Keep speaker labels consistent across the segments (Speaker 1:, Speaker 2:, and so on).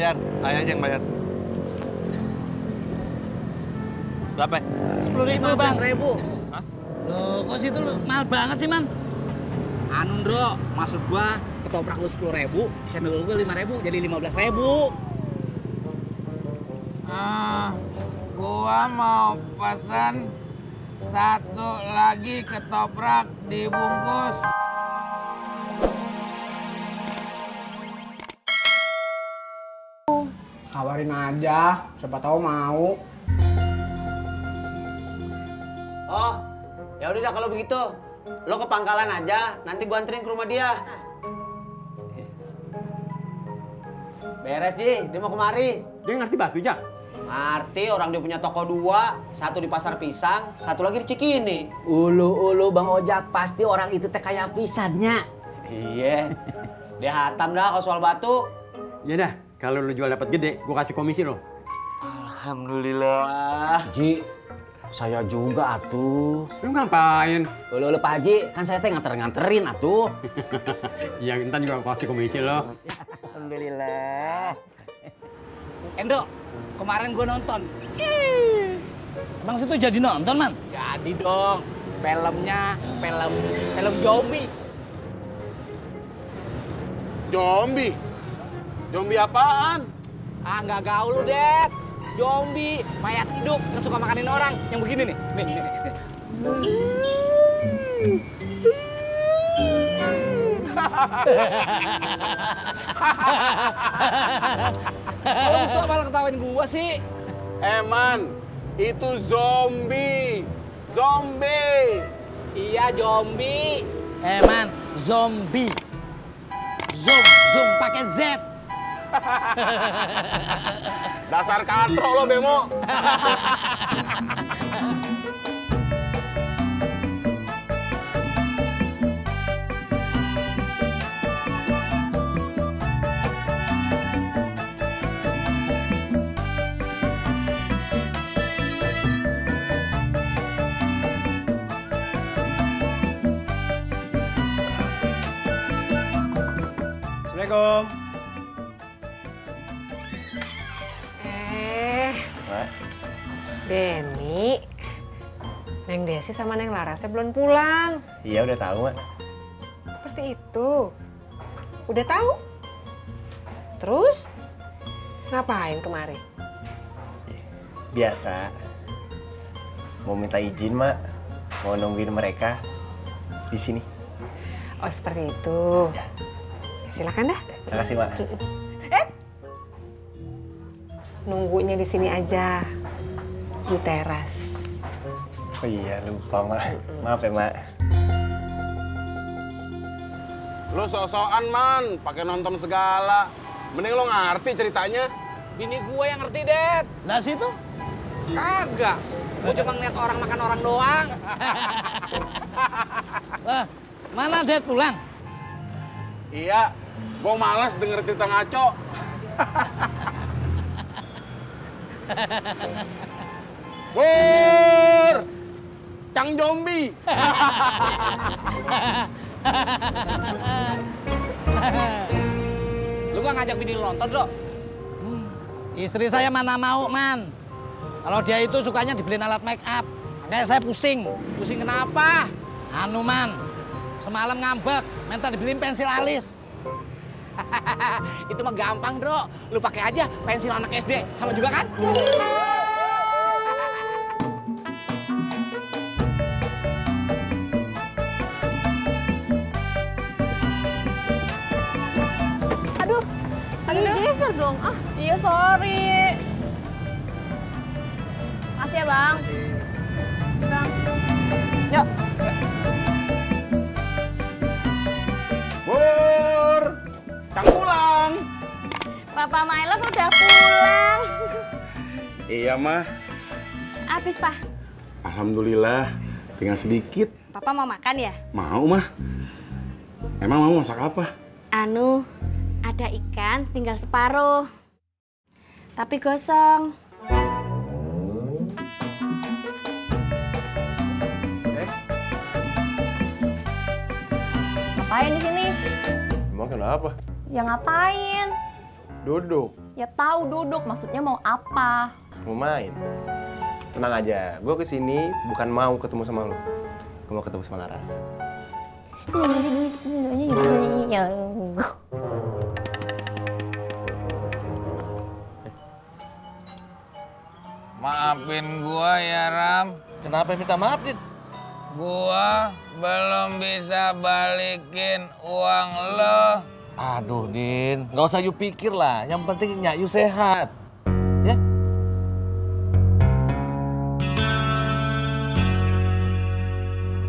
Speaker 1: bayar. Ayah aja yang bayar. Berapa?
Speaker 2: 10.000 bang.
Speaker 3: 15.000.
Speaker 1: Hah?
Speaker 2: Loh, kok situ mahal banget sih, Man?
Speaker 3: Anu, Ndro, maksud gua ketoprak lu 10.000, cendol gua 5.000, jadi 15.000.
Speaker 4: Gua mau pesan 1 lagi ketoprak dibungkus.
Speaker 5: Kabarin aja, siapa tahu mau.
Speaker 6: Oh, ya udah dah kalau begitu. Lo ke pangkalan aja, nanti gua anterin ke rumah dia. Beres, Ji. Dia mau kemari.
Speaker 5: Dia ngerti batu, Jak?
Speaker 6: Ngerti, orang dia punya toko 2. Satu di Pasar Pisang, satu lagi di Cikini.
Speaker 3: Ulu Bang Ojak, pasti orang itu teh kayak pisannya.
Speaker 6: Iya. Dia hatam dah kalau soal batu.
Speaker 5: Ya dah, kalau lu jual dapat gede, gua kasih komisi lo.
Speaker 6: Alhamdulillah.
Speaker 3: Ji, saya juga atuh.
Speaker 5: Lu ngapain?
Speaker 3: Ulu Pak Haji, kan saya teh nganterin atuh.
Speaker 5: Ya, entar juga kasih komisi lo.
Speaker 3: Alhamdulillah.
Speaker 2: Endo, kemarin gue nonton. Bang situ jadi nonton, Man?
Speaker 3: Jadi dong, filmnya film zombie.
Speaker 4: Zombie? Zombie apaan?
Speaker 3: Ah, nggak gaul lu, Det. Zombie, mayat hidup, yang suka makanin orang. Yang begini nih. Nih. Kalau gitu malah ketawain gua sih.
Speaker 4: Man, itu zombie. Zombie.
Speaker 3: Iya, zombie.
Speaker 2: Man, zombie. Zoom pakai Z.
Speaker 4: Dasar katro lo, Bemo.
Speaker 1: Assalamualaikum.
Speaker 7: Denny, Neng Desi sama Neng Larasnya belum pulang.
Speaker 6: Iya, udah tahu, Mak.
Speaker 7: Seperti itu. Udah tahu? Terus? Ngapain kemari?
Speaker 6: Biasa. Mau minta izin, Mak. Mau nungguin mereka di sini.
Speaker 7: Oh, seperti itu. Silakan dah.
Speaker 6: Makasih, Mak.
Speaker 7: Nunggunya di sini aja. Di teras.
Speaker 6: Oh iya, lupa, Mak. Maaf ya, Mak.
Speaker 4: Lo sok-sokan, Man. Pakai nonton segala. Mending lo ngerti ceritanya.
Speaker 3: Bini gua yang ngerti, Det.
Speaker 2: Lah situ?
Speaker 3: Kagak. Gua cuma ngeliat orang makan orang doang.
Speaker 2: Wah, mana Det pulang?
Speaker 4: Iya, gua malas denger cerita ngaco. Bur! Cang zombie.
Speaker 3: Lu gak ngajak bini lu nonton, Bro?
Speaker 2: Istri saya mana mau, Man. Kalau dia itu sukanya dibeliin alat make up. Makanya saya pusing.
Speaker 3: Pusing kenapa?
Speaker 2: Anu, Man. Semalam ngambek, minta dibeliin pensil alis.
Speaker 3: Itu mah gampang, Bro. Lu pakai aja pensil anak SD. Sama juga kan?
Speaker 8: Aduh, geser dong. Ah,
Speaker 7: Iya, sorry.
Speaker 8: makasih ya, Bang.
Speaker 7: Bang. Yuk.
Speaker 4: Bur! Cang pulang.
Speaker 8: Papa My Love udah pulang.
Speaker 4: Iya, Mah.
Speaker 8: Habis, Pak.
Speaker 4: Alhamdulillah. Tinggal sedikit.
Speaker 8: Papa mau makan ya?
Speaker 4: Mau, Mah. Emang mau masak apa?
Speaker 8: Anu, ada ikan tinggal separuh. Tapi gosong. Ngapain di sini?
Speaker 1: Emang kenapa?
Speaker 8: Ya ngapain?
Speaker 9: Duduk.
Speaker 10: Ya tahu duduk, maksudnya mau apa?
Speaker 9: Mau main. Tenang aja, gue kesini bukan mau ketemu sama lo. Gue mau ketemu sama Laras.
Speaker 11: Maafin gua ya, Ram.
Speaker 2: Kenapa minta maaf, Din?
Speaker 11: Gua belum bisa balikin uang lo.
Speaker 2: Aduh, Din. Nggak usah you pikir lah. Yang penting Nyak Yu sehat. Ya?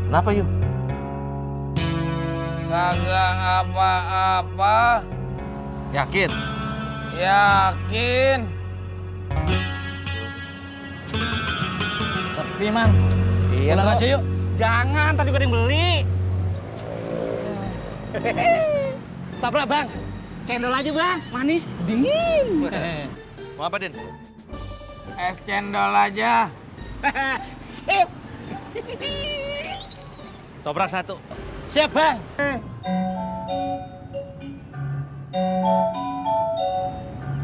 Speaker 2: Kenapa, Yu?
Speaker 11: Kagak apa-apa.
Speaker 2: Yakin?
Speaker 11: Yakin.
Speaker 2: Sepi, Man. Iya, pulang aja yuk. Jangan, tadi gak ada yang beli. Toprak, Bang.
Speaker 3: Cendol aja, Bang. Manis, dingin.
Speaker 1: Mau apa, Din?
Speaker 11: Es cendol aja.
Speaker 3: Sip.
Speaker 1: Toprak 1.
Speaker 2: Siap, Bang.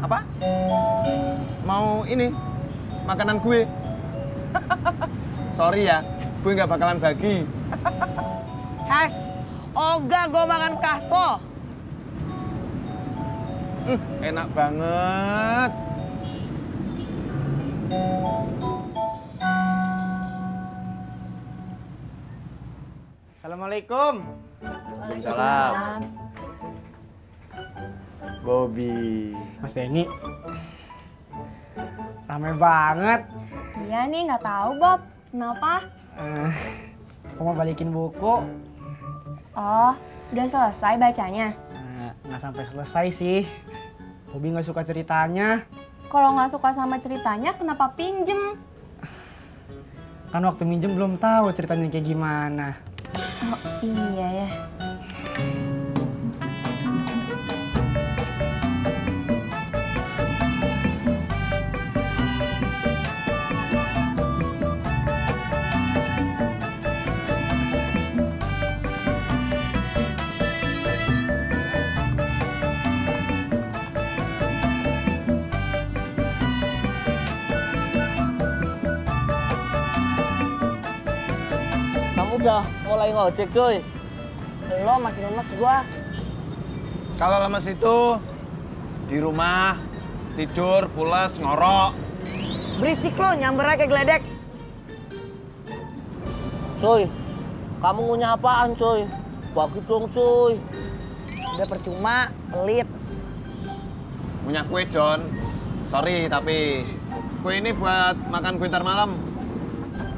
Speaker 9: Apa? Mau ini? Makanan gue? Sorry ya, gue nggak bakalan bagi.
Speaker 7: Has, ogah gue makan kasto.
Speaker 9: Enak banget. Assalamualaikum. Waalaikumsalam. Bobby.
Speaker 12: Mas Denny. Ramai banget.
Speaker 10: Iya nih, nggak tahu Bob. Kenapa?
Speaker 12: Aku mau balikin buku.
Speaker 10: Oh, udah selesai bacanya?
Speaker 12: Nggak sampai selesai sih. Bobby nggak suka ceritanya.
Speaker 10: Kalau nggak suka sama ceritanya, kenapa pinjem?
Speaker 12: Kan waktu minjem belum tahu ceritanya kayak gimana.
Speaker 10: Oh, iya ya.
Speaker 2: Udah mulai ngojek, cuy.
Speaker 7: Lo masih lemes gua.
Speaker 1: Kalau lemes itu di rumah, tidur, pules, ngorok.
Speaker 7: Berisik lo, nyamber aja kayak geledek.
Speaker 2: Cuy, kamu ngunyah apaan, cuy? Bagi dong, cuy.
Speaker 7: Udah percuma, pelit.
Speaker 9: Punya kue, John. Sorry, tapi kue ini buat makan kue ntar malam.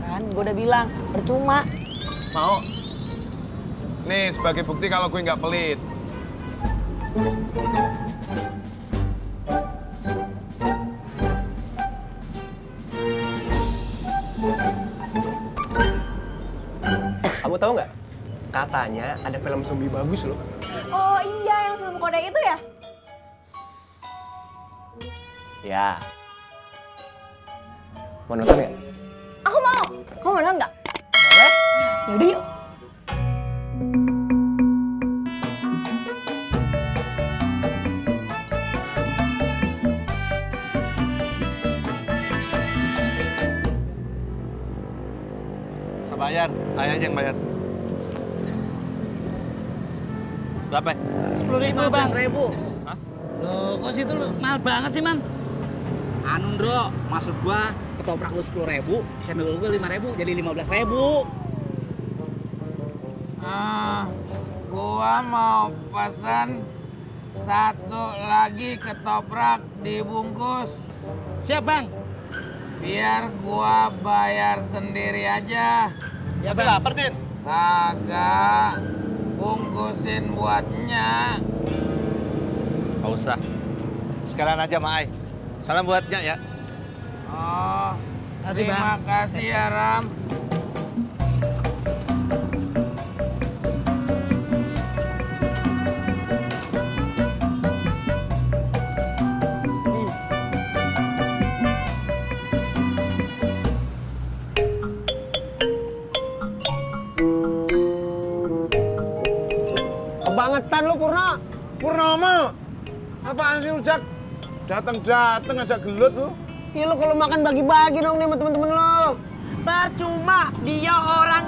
Speaker 7: Kan, gue udah bilang, percuma.
Speaker 9: Mau? Nih, sebagai bukti kalau gue nggak pelit.
Speaker 12: Kamu tahu nggak? Katanya ada film zombie bagus loh.
Speaker 10: Oh iya, yang film kode itu ya?
Speaker 12: Ya. Mau nonton nggak?
Speaker 10: Aku mau. Kamu mau nonton nggak? Boleh. Yaudah yuk.
Speaker 1: Bisa bayar, ayah aja yang bayar. Berapa?
Speaker 2: 10.000, Bang.
Speaker 3: 15.000.
Speaker 1: Hah?
Speaker 2: Loh, kok situ mahal banget sih, Man?
Speaker 3: Anu, Bro, maksud gua ketoprak lu 10.000, cendol gua 5.000, jadi 15.000.
Speaker 11: Gua mau pesan 1 lagi ketoprak dibungkus.
Speaker 2: Siap, Bang.
Speaker 11: Biar gua bayar sendiri aja.
Speaker 1: Ya sudah, Pertin.
Speaker 11: Kagak. Bungkusin buatnya.
Speaker 1: Nggak usah. Sekalian aja, Ma Ai. Salam buatnya ya.
Speaker 11: Oh,
Speaker 2: Kasih,
Speaker 11: terima
Speaker 2: Bang.
Speaker 11: kasih ya, Ram.
Speaker 9: Kebangetan lu, Purno. Purnomo. Apaan sih, Ujak?
Speaker 4: Datang-datang ajak gelut lu.
Speaker 6: Ya lo kalau makan bagi-bagi dong nih sama temen-temen lo.
Speaker 13: Percuma, dia orang